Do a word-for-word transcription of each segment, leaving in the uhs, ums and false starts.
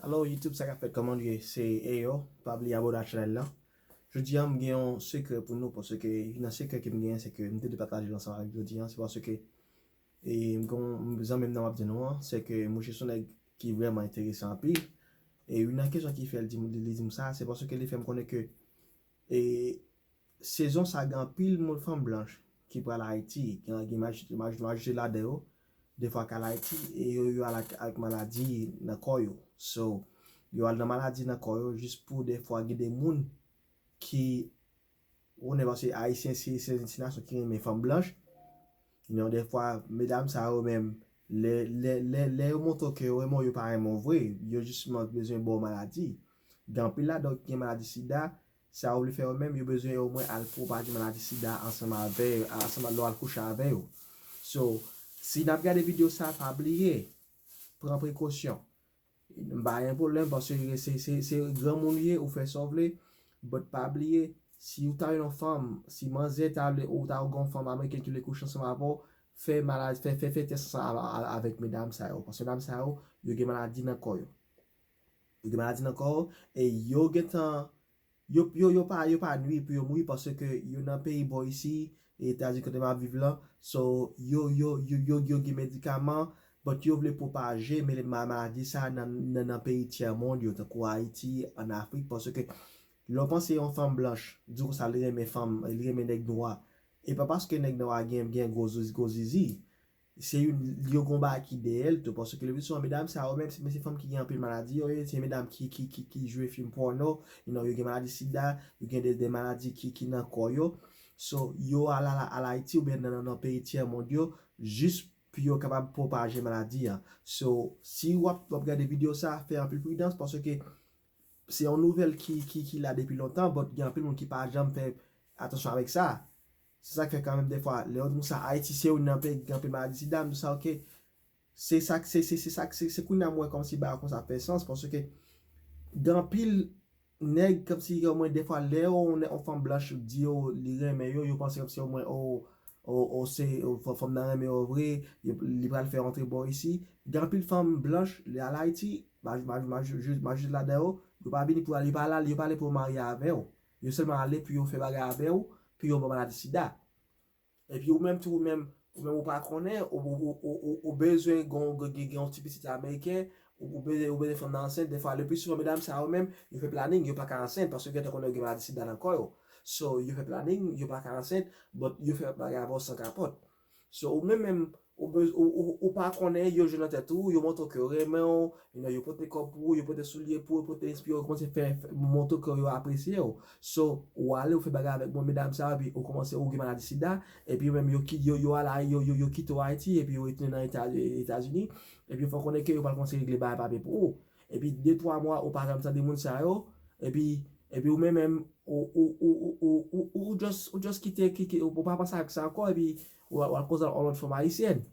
Hello YouTube, sa k ap fèt, kòman nou ye? Se Eyo, pa bliye abòne ak chanèl lan. Jodi a, m gen yon sekrè pou nou, paske youn nan sekrè ke m genyen, se ke m te vle pataje l ansanm avèk jodi a, se paske e m gon zanmi m nan m ap di nou an, se ke mouche se yon nèg ki vrèman enterese anpil. E youn nan kesyon ki fè l di m, li, li di m sa, se paske li fè m konnen ke e sezon sa gen anpil moun fanm blanch ki pral Ayiti, gen, gen maj-, maj-, majorite ladan yo, defwa k al Ayiti, e yo, yo al ak, ak maladi nan kò yo. So, yo al nan maladi nan kò yo jis pou defwa gen de moun ki, ou konnen paske Ayisyen se, se, se nasyon ki renmen fanm blanch. You know, defwa, medam sa yo menm, lè, lè, lè, lè yo montre ke yo renmen w, yo pa renmen w vre, yo jisman bezwen ba w maladi. Gen anpil ladan yo ki gen maladi sida, sa yo vle fè yo menm, yo bezwen omwen al pwopaje maladi sida ansanm avè, ansanm lè w al kouche avè yo. So, si n ap gade videyo sa, pa bliye, pran prekosyon. M pa gen pwoblèm, paske se, se, se granmoun ou ye, ou fè sa w vle, but pa bliye, si ou ta yon fanm, si manzè ta vle, ou ta gen yon fanm amerikèn ki vle kouche ansanm avè w, fè maladi, fè, fè, fè tès ansanm a-, a-, avèk medam sa yo, paske medam sa yo, yo gen maladi nan kò yo. Yo gen maladi nan kò yo, e yo gentan, yo, yo, yo pa, yo pa nwi pou yo mouri paske yo nan peyi bò isi, Etazini kote m ap viv lan. So, yo, yo, yo, yo, yo gen medikaman, but yo vle pwopaje, men ma-, maladi sa nan, nan, nan peyi tyè mond yo, tankou Ayiti, ann Afrik, paske lè w panse yon fanm blanch, di w konsa li renmen fanm, li renmen nèg nwa, e pa paske nèg nwa gen, gen gwo ziz-, gwo zizi. Se youn, yo gon bagay ki dèyè l tou, paske le pli souvan medam sa yo menm, se, se fanm ki gen anpil maladi yo ye, se medam ki, ki, ki, ki jwe fim pòno, you know, yo gen maladi sida, yo gen de, de maladi ki, ki nan kò yo. So, yo al, al, al Ayiti oubyen nan, nan, nan peyi tyè mond yo, jis pou yo kapab pwopaje maladi a. So, si w ap, w ap gade videyo sa, fè anpil pridans, paske se yon nouvèl ki, ki, ki la depi lontan, but gen anpil moun ki pa janm fè atansyon avèk sa. Se sa k fè kanmenm defwa, lè yo di konsa, Ayiti se youn nan peyi ki gen anpil maladi sida, m di sa, ok. Se sa k, se, se, se sa k, se, se kounye a m wè kòmsi bagay konsa fè sans, paske gen anpil nèg, kòmsi, omwen, defwa, lè yon, yon fanm blanch di yo li renmen yo, yo panse kòmsi, omwen, o, o, o, se, o, fò-, fanm nan renmen yo vre, yo, li pral fè antre bò isi. Gen anpil fanm blanch, lè al Ayiti, maj-, maj-, maj-, maj-, majorite ladan yo, yo pa vini pou al, yo pa al, yo pa ale pou yo marye avè w. Yo sèlman ale pou yo fè bagay avè w, pou yo ba w maladi sida. Epi ou menm tou, ou menm, ou menm ou pa konnen, ou, ou, ou, ou, ou, ou bezwen gon, gen, gen, gen yon ti pitit ameriken, ou, ou bezwen, ou bezwen fanm nan ansent. Defwa, le pli souvan, medam sa yo menm, yo fè planning, yo pa ka ansent, paske yo gentan konnen yo gen maladi sida nan kò yo. So, yo fè planning, yo pa ka ansent, but yo fè bagay avè w san kapòt. So, ou menm menm, ou, bez-, ou, ou, ou pa konnen, yo jwe nan tèt ou, yo montre w ke yo renmen w, you know, yo pote kòb pou ou, yo pote soulye pou ou, yo pote enspire w, yo kòmanse fè, fè, montre w ke yo apresye w. So, ou ale, ou fè bagay avèk bon medam sa yo, epi ou kòmanse, ou gen maladi sida, epi yo menm, yo ki-, yo, yo al, yo, yo, yo kite w Ayiti, epi yo retounen nan Eta-, Etazini, epi yo fè w konnen ke yo pral kòmanse regle bagay papye pou ou. Epi de, twa mwa, ou pa janm tande moun sa yo, epi, epi ou menm menm, ou, ou, ou just, ou just kite, ki, ki, ou pa panse avèk sa ankò, epi ou, ou al koze ak yon lòt fanm ayisyèn.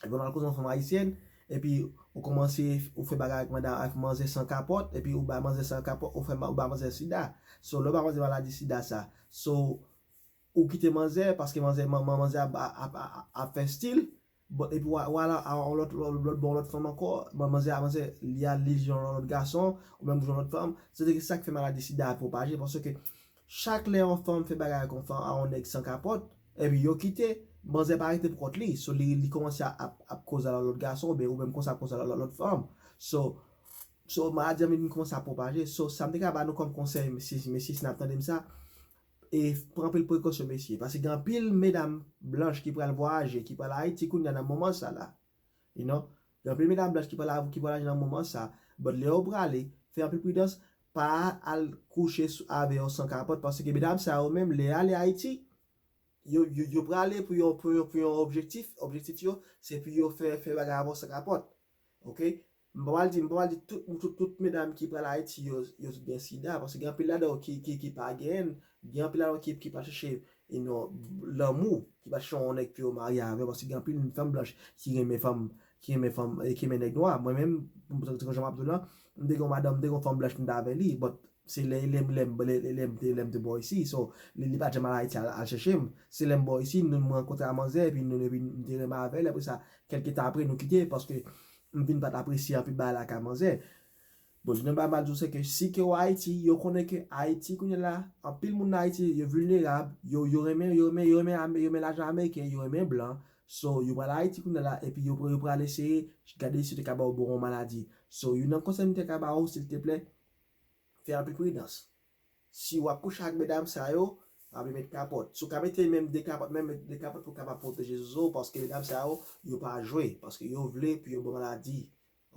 Epi ou al koze yon fanm ayisyèn, epi ou kòmanse, ou fè bagay ak madan, ak manzè san kapòt, epi ou bay manzè san kapòt, ou fè ma-, ou bay manzè sida. So, lè ou bay manzè maladi sida sa, so, ou kite manzè, paske manzè, man-, man-, manzè ap, ap, ap, ap, ap fè stil, bon, epi ou a-, ou al a, a yon lòt, lòt, lòt, bò yon lòt fanm ankò, man-, manzè a, manzè, li al, li jwenn yon lòt gason, ou menm ou jwenn yon lòt fanm, se te sa k fè maladi sida a pwopaje, paske chak lè yon fanm fè bagay ak yon fanm, a yon nèg san kapòt, epi yo kite, manzè pa rete pou kont li, so li, li kòmanse ap, ap, ap koze a lòt gason, oubyen ou menm konsa ap koze a lòt, lòt fanm. So, so, maladi an vin kòmanse ap pwopaje. So, sa m te ka ba nou kòm konsèy, mesye, mesye, si n ap tande m sa, e pran anpil prekosyon, mesye, paske gen anpil medam blanch ki pral vwayaje, ki pral Ayiti kounye a nan moman sa la. You know? Gen anpil medam blanch ki pral, ki pral vwayaje nan moman sa. But lè yo prale, fè anpil pridans, pa al kouche sou, avè yo san kapòt, paske medam sa yo menm, lè y ale Ayiti, yo, yo, yo prale pou yon, pou yon, pou yon objektif, objektif yo, se pou yo fè, fè bagay avè w san kapòt. Ok? M pa pral di, m pa pral di tout, tout, tout medam ki pral Ayiti, yo, yo tout gen sida, paske gen anpil ladan yo ki, ki, ki pa genyen, gen anpil ladan yo ki, ki pa chèche, you know, lanmou, ki pa chèche yon nèg pou yo marye avè, paske gen anpil fanm blanch ki renmen fanm, ki renmen fanm, e ki renmen nèg nwa. Mwen menm, m, jan m ap di w lan, m te gen yon madanm, m te gen yon fanm blanch m t avè li, but se lè, lè, lè, lè, lè, lè m te, lè m te bò isi. So, li, li pa t janm al Ayiti al, al chèche m. Se lè m bò isi, nou, m rankontre a manzè, epi nou, epi m te renmen avè l. Apre sa, kèlke tan apre, nou kite, paske m vin pa t apresye anpil bagay lakay manzè. Bon, youn nan bagay m ap di w se ke si ke w Ayiti, yo konnen ke Ayiti kounye a la, anpil moun nan Ayiti, yo vilnerab, yo, yo renmen, yo renmen, yo renmen, yo renmen lajan ameriken, yo renmen blan. So, yo pral Ayiti kounye a la, epi yo, yo pral eseye gade si yo te ka ba w bon maladi. So, youn nan konsèy m te ka ba w, silteplè, fè anpil pridans. Si w ap kouche ak medam sa yo, pa bliye met kapòt. Si w ka mete menm de kapòt, menm met de kapòt pou w kapab pwoteje zozo w, paske medam sa yo, yo pa jwe, paske yo vle pou yo ba w maladi.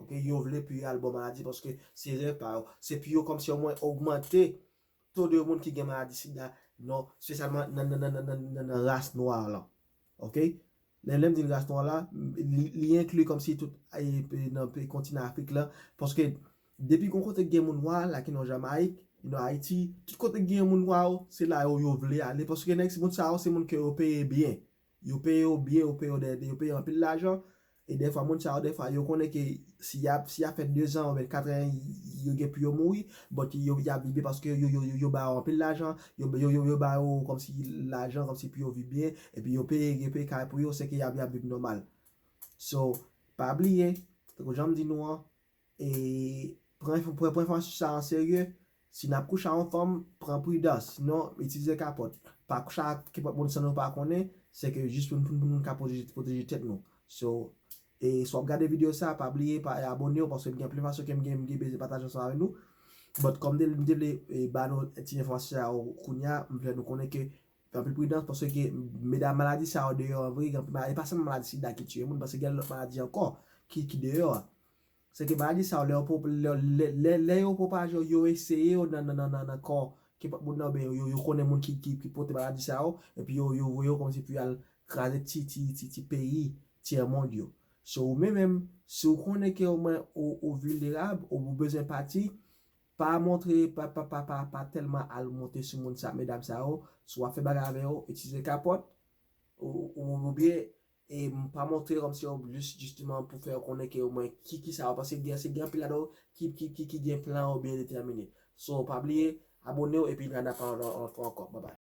Ok, yo vle pou yo al ba w maladi, paske se rèv pa yo. Se pou yo kòmsi omwen ogmante to de moun ki gen maladi sida, non, espesyalman nan, nan, nan, nan, nan, nan, nan ras nwa lan. Ok? Lè, lè m di ras nwa la, li, li enkli kòmsi tout e, e, nan peyi kontinan Afrik la, paske depi gon kote gen moun nwa, like, you know, Jamayik, you know, Ayiti, tout kote gen moun nwa yo, se la yo, yo vle ale, paske nèg, moun sa yo, se moun ke yo peye byen. Yo peye yo byen, yo peye yo de, yo peye anpil lajan, e dèfwa, moun sa yo, dèfwa, yo konnen ke si y ap, si y ap fè dezan oubyen katran, yo gen pou yo mouri, but yo, y ap viv byen paske yo, yo, yo, yo ba yo anpil lajan, yo, yo, yo, yo ba yo kòmsi lajan, kòmsi pou yo viv byen, epi yo peye, yo peye kay pou yo, se ke y ap, y ap viv nòmal. So, pa bliye, tankou jan m di nou an, e pran, pran, pran enfòmasyon sa an serye. Si n ap kouche a yon fanm, pran pridans. Sinon, itilize kapòt. Pa kouche ak kenpòt moun san nou pa konnen. Se ke jis pou, pou, pou nou ka pwoteje, pwoteje tèt nou. So, e si w ap gade videyo sa, pa bliye, pa abone w, paske gen anpil fason ke m gen, m gen bezwen pataje ansanm avèk nou. But kòm m te, m te vle e, ba nou ti enfòmasyon sa yo kounye a, m vle nou konnen ke fè anpil pridans, paske medam maladi sa yo deyò an vre, gen anpil maladi, e pa sèlman maladi sida ki tiye moun, paske gen lòt maladi ankò ki, ki deyò a. Se ke maladi sa yo, lè yo, lè, lè, lè yo pwopaje yo, yo eseye yo nan, nan, nan, nan, nan kò kenpòt moun nan, oubyen yo, yo konnen moun ki, ki, ki pote maladi sa yo, epi yo, yo voye yo kòmsi pou y al kraze ti, ti, ti, ti peyi, tyè mond yo. So, ou menm menm, si w konnen ke omwen ou, ou vilnerab, ou, ou bezwen pati, pa montre, pa, pa, pa, pa, pa tèlman al monte sou moun sa, medam sa yo, si w ap fè bagay avè yo, itilize kapòt, ou, ou, oubyen e m pa montre kòmsi yo jis, jisteman pou fè yo konnen ke omwen ki, ki sa yo, paske gen, se gen anpil ladan yo ki, ki, ki, ki gen plan yo byen detèmine. So, pa bliye, abone w epi n a, n a pale lòt fwa ankò. Babay.